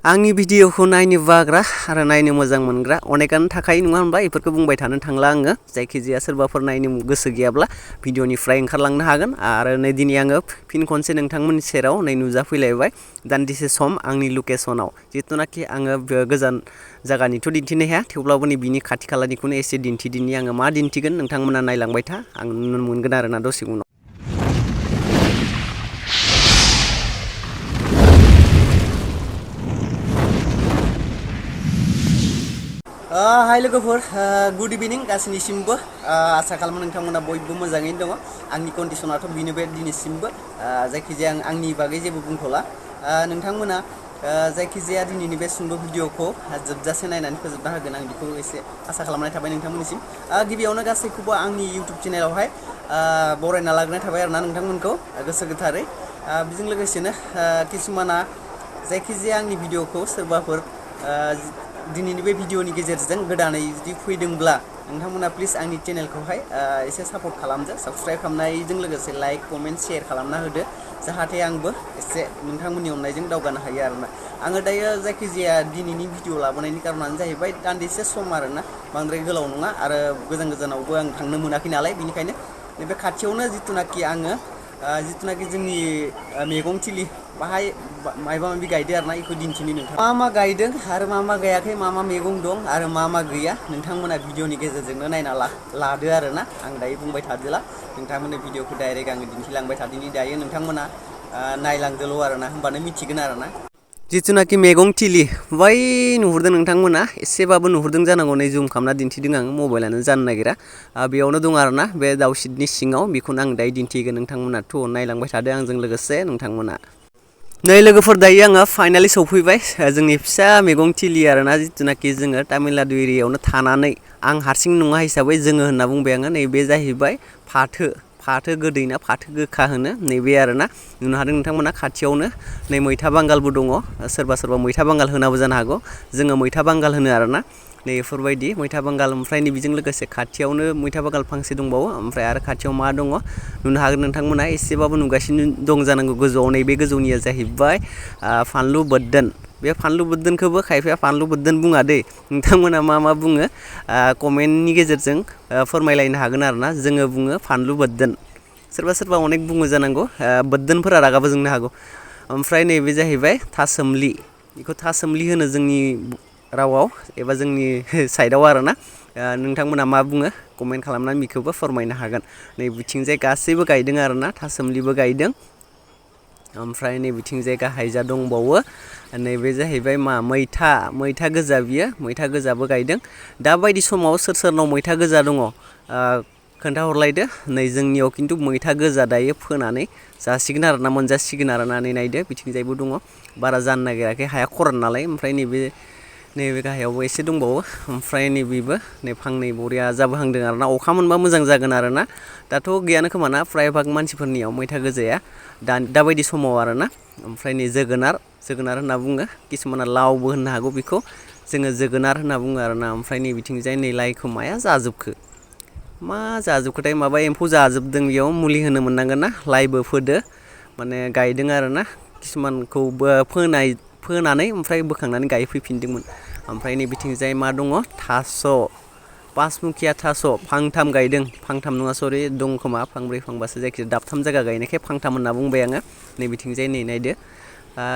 आंनि भिडिअखौ नायनो बाग्रा आरो नायनो मोजां मोनग्रा अनेकानो थाखायो नङा होनबा इफोरखौ बुंबाय थानो थांला आङो जायखिजाया सोरबाफोर नायनो गोसो गैयाब्ला भिडिअनिफ्राय ओंखारलांनो हागोन आरो नै दिनै आङो फिन खनसे नोंथांमोननि सेराव नै नुजाफैलायबाय दान्दिसे सम आंनि लकेसनाव जितुनाखि आङो गोजान जायगानिथ' दिन्थिनो हाया थेवब्लाबो नै बिनि खाथि खालानिखौनो एसे दिन्थिदिनि आङो मा दिन्थिगोन नोंथांमोना नायलांबाय था आं नुनो मोनगोन आरोना दसे उनाव हाय लोगोफोर गुड इभिनिं गासैनिसिमबो आसा खालामो नोंथांमोना बयबो मोजाङैनो दङ आंनि कन्डिशनाथ' बेनो बे दिनैसिमबो जायखिजाया आंनि बागै जेबो बुंथ'ला नोंथांमोना जायखिजाया दिनैनि बे सुंद' भिडिअखौ जोबजासे नायनानै फोजोबना होगोन आं बेखौ एसे आसा खालामनाय थाबाय नोंथांमोननिसिम गिबियावनो गासैखौबो आंनि इउटुब चेनेलावहाय बरायना लाग्रोनाय थाबाय आरोना नोंथांमोनखौ गोसो गोथारै बेजों लोगोसेनो किसुमाना जायखिजाया आंनि भिडिअखौ सोरबाफोर दिनैनि बे भिडिअनि गेजेरजों गोदानै जुदि फैदोंब्ला नोंथांमोना प्लिज आंनि चेनेलखौहाय एसे सापर्ट खालामदो साबस्क्राइब खालामनायजों लोगोसे लाइक कमेन्ट शेयार खालामना होदो जाहाथे आंबो एसे नोंथांमोननि अननायजों दावगानो हायो आरोना आङो दायो जायखिजाया दिनैनि भिडिअ लाबोनायनि कारनानो जाहैबाय दान्दिसे सम आरोना बांद्राय गोलाव नङा आरो गोजान गोजानावबो आं थांनो मोनाखै नालाय बेनिखायनो नैबे खाथियावनो जितुनाखि आङो जितुनाखि जोंनि मैगं थिलि बाहाय मायबा माबि गायदो आरोना इखौ दिन्थिनि नोंथां मा गायदों आरो मा गायाखै मा मैगं दं आरो मा गैया नोंथांमोना भिडिअनि गेजेरजोंनो नायना लादो आरोना आं दायो बुंबाय थादोला नोंथांमोननो भिडिअखौ डाइरेक्ट आङो दिन्थिलांबाय थादिनि दायो नोंथांमोना नायलांदोल' आरोना होमबानो मिथिगोन आरोना जितुनाखि मैगं थिलि बै नुहुरदों नोंथांमोना एसेबाबो नुहुरदों जानांगौ नै जुम खालामना दिन्थिदों आं मबाइलानो जानो नागिरा बेयावनो दं आरोना बे दाउसिदनि सिङाव बेखौनो आं दायो दिन्थिगोन नोंथांमोनाथ' नायलांबाय थादो आंजों लोगोसे नोंथांमोना नै लोगोफोर दायो आङो फाइनालि सौफैबाय जोंनि फिसा मैगं थिलि आरोना जितुनाखि जोङो तामिलनाडु एरियायावनो थानानै आं हारसिं नङा हिसाबै जोङो होनना बुंबाय आङो नैबे जाहैबाय फाथो गोदैना फाथो गोखा होनो नैबे आरोना नुनो हादों नोंथांमोना खाथियावनो नै मैथा बांगालबो दङ सोरबा मैथा बांगाल होनाबो जानो हागौ जोङो मैथा बांगाल होनो आरोना नै बेफोरबायदि मैथा बांगाल ओमफ्राय नै बेजों लोगोसे खाथियावनो मैथा बांगाल फांसे दंबावो ओमफ्राय आरो खाथियाव मा दङ नुनो हागोन नोंथांमोना एसेबाबो नुगासिनो दं जानांगौ गोजौआव नैबे गोजौनिया जाहैबाय फानलु बोरदोन बे फानलु बोरदोनखौबो खायफाया फानलु बोरदोन बुङा दै नोंथांमोना मा बुङो कमेन्टनि गेजेरजों फोरमायलायनो हागोन आरोना जोङो बुङो फानलु बोरदोन सोरबा अनेक बुङो जानांगौ बोरदोनफोरा रागाबो जोंनो हागौ ओमफ्राय नैबे जाहैबाय थासोमलि बेखौ थासोमलि होनो जोंनि रावाव एबा जोंनि साइडआव आरोना नोंथांमोना मा बुङो कमेन्ट खालामनानै बेखौबो फोरमायनो हागोन नै बिथिंजाय गासैबो गायदों आरोना थासोमलिबो गायदों ओमफ्राय नै बिथिंजाय गाहायजा दंबावो नैबे जाहैबाय मैथा गोजा बियो मैथा गोजाबो गायदों दा बायदि समाव सोरनाव मैथा गोजा दङ खोन्थाहरलायदो नै जोंनियाव खिन्थु मैथा गोजा दायो फोनानै जासिगोन आरोना मोनजासिगोन आरोना नै नायदो बिथिंजायबो दङ बारा जानो नागिराखै हाया खरान नालाय ओमफ्राय नैबे गाहायावबो एसे दंबावो ओमफ्राय नैबेबो नै फांनै बरिया जाबोहांदों आरोना अखा मोनबा मोजां जागोन आरोना दाथ' गैयानो खोमाना फ्राय भाग मानसिफोरनियाव मैथा गोजाया दाबायदि समाव आरोना ओमफ्राय नै जोगोनार होनना बुङो किसुमाना लावबो होननो हागौ बेखौ जोङो जोगोनार होनना बुङो आरोना ओमफ्राय नै बिथिंजाय नै लाइखौ माया जाजोबखोथाय माबा एम्फौ जाजोबदों बेयाव मुलि होनो मोननांगोन ना लाइबो फोदो माने गायदों आरोना किसुमानखौबो फोनानै ओमफ्राय बोखांनानै गायफैफिनदोंमोन ओमफ्राय नै बिथिंजाय मा दङ थास' पासमुखिया थास' फांथाम गायदों फांथाम नङा सरि दं खोमा फांब्रै फांबासो जायखिजाया दाबथाम जायगा गायनायखाय फांथाम होनना बुंबाय आङो नै बिथिंजाय नै नायदो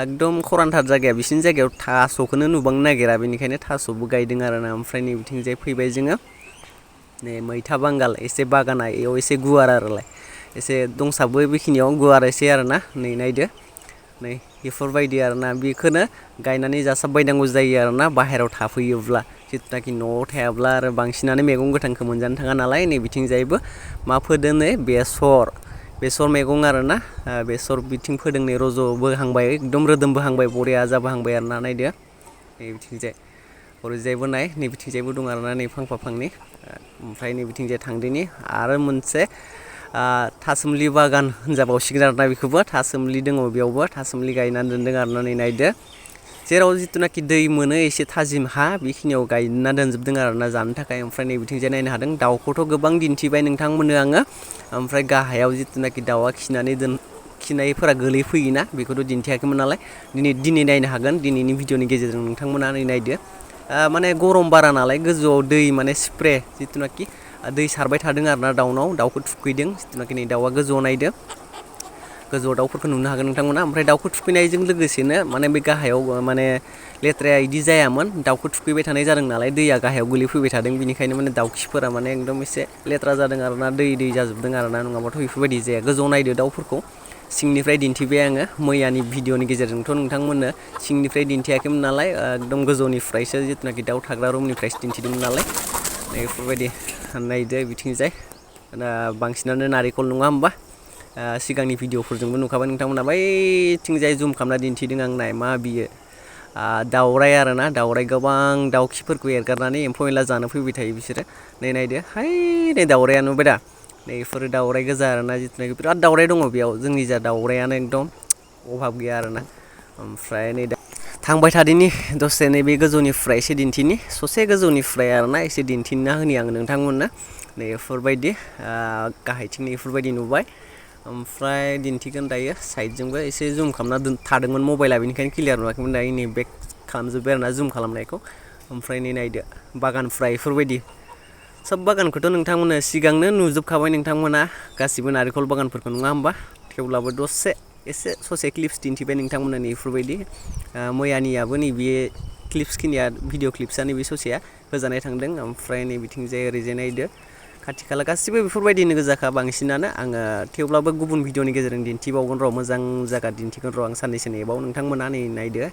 एकदम खरानथार जायगाया बिसिनि जायगायाव थास'खौनो नुबांनो नागिरा बेनिखायनो थास'बो गायदों आरोना ओमफ्राय नै बिथिंजाय फैबाय जोङो नै मैथा बांगाल एसे बागाना एयाव एसे गुवार आरोलाय एसे दंसाबो बेखिनियाव गुवार एसे आरोना नै नायदो नै बेफोरबायदि आरोना बेखौनो गायनानै जासाबबायनांगौ जायो आरोना बाहेरायाव थाफैयोब्ला जिथुनाखि न'आव थायाब्ला आरो बांसिनानो मैगं गोथांखौ मोनजानो थाङा नालाय नै बिथिंजायबो मा फोदों नै बेसर मैगं आरोना बेसर बिथिं फोदों नै रज'बोहांबाय एकदम रोदोमबोहांबाय बरिया जाबोहांबाय आरोना नायदो नै बिथिंजाय ओरैजायबो नाय नै बिथिंजायबो दं आरोना नै फांफा फांनै ओमफ्राय नै बिथिंजाय थांदिनि आरो मोनसे थासोमलि बागान होनजाबावसिगोन आरोना बेखौबो थासोमलि दङ बेयावबो थासोमलि गायनानै दोनदों आरोना नै नायदो जेराव जिथुनाखि दै मोनो एसे थाजिम हा बेखिनियाव गायना दोनजोबदों आरोना जानो थाखाय ओमफ्राय नै बिथिंजाय नायनो हादों दाउखौथ' गोबां दिन्थिबाय नोंथांमोननो आङो ओमफ्राय गाहायाव जिथुनाखि दाउआ खिनायफोरा गोलैफैयोना बेखौथ' दिन्थियाखैमोन नालाय दिनै नायनो हागोन दिनैनि भिडिअनि गेजेरजों नोंथांमोना नायदो माने गरम बारा नालाय गोजौआव दै माने स्प्रे जितुनाखि दै सारबाय थादों आरोना दाउनाव दाउखौ थुखैदों जितुनाखि नै दाउआ गोजौआव नायदो गोजौआव दाउफोरखौ नुनो हागोन नोंथांमोना ओमफ्राय दाउखौ थुखैनायजों लोगोसेनो माने बे गाहायाव माने लेथ्राया इदि जायामोन दाउखौ थुखैबाय थानाय जादों नालाय दैया गाहायाव गोलैफैबाय थादों बिनिखायनो माने दाउखिफोरा माने एकदम एसे लेथ्रा जादों आरोना दै जाजोबदों आरोना नङाबाथ' बेफोरबायदि जाया गोजौआव नायदो दाउफोरखौ सिंनिफ्राय दिन्थिबाय आङो मैयानि भिडिअनि गेजेरजोंथ' नोंथांमोननो सिंनिफ्राय दिन्थियाखैमोन नालाय एकदम गोजौनिफ्रायसो जितुनाखि दाउ थाग्रा रुमनिफ्रायसो दिन्थिदोंमोन नालाय बेफोरबायदि नायदो बिथिंजाय बांसिनानो नारेंखल नङा होमबा सिगांनि भिडिअफोरजोंबो नुखाबाय नोंथांमोना बैथिंजाय जुम खालामना दिन्थिदों आं नाय मा बियो दाउराय आरोना दाउराय गोबां दाउखिफोरखौ एरगारनानै एम्फौ एनला जानो फैबाय थायो बिसोरो नायदो हाय नै दाउराया नुबाय दा नै बेफोरो दाउराय गोजा आरोना जितुनाखि बिराद दाउराय दङ बेयाव जोंनि जा दाउरायानो एकदम अभाब गैया आरोना ओमफ्राय नै दा थांबाय थादिनि दसे नैबे गोजौनिफ्राय एसे दिन्थिनि ससे गोजौनिफ्राय आरोना एसे दिन्थिना होनि आङो नोंथांमोननो नै बेफोरबायदि गाहायथिं बेफोरबायदि नुबाय ओमफ्राय दिन्थिगोन दायो साइडजोंबो एसे जुम खालामना थादोंमोन मबाइला बेनिखायनो क्लियार नुवाखैमोन दायो नै बेक खालामजोब्बाय आरोना जुम खालामनायखौ ओमफ्राय नै नायदो बागानफ्रा बेफोरबायदि सब बागानखौथ' नोंथांमोना सिगांनो नुजोबखाबाय नोंथांमोना गासिबो नारेंखल बागानफोरखौ नङा होमबा थेवब्लाबो दसे एसे ससे क्लिप्स दिन्थिबाय नोंथांमोना नैफोरबायदि मैयानियाबो नैबे क्लिप्सखिनिया भिडिअ क्लिप्सआ नैबे ससेया होजानाय थांदों ओमफ्राय नै बिथिंजाय ओरैजाय नायदो खाथि खाला गासिबो बेफोरबायदिनो गोजाखा बांसिनानो आङो थेवब्लाबो गुबुन भिडिअनि गेजेरजों दिन्थिबावगोन र' मोजां जायगा दिन्थिगोन र' आं साननैसो नेबाव नोंथांमोना नै नायदो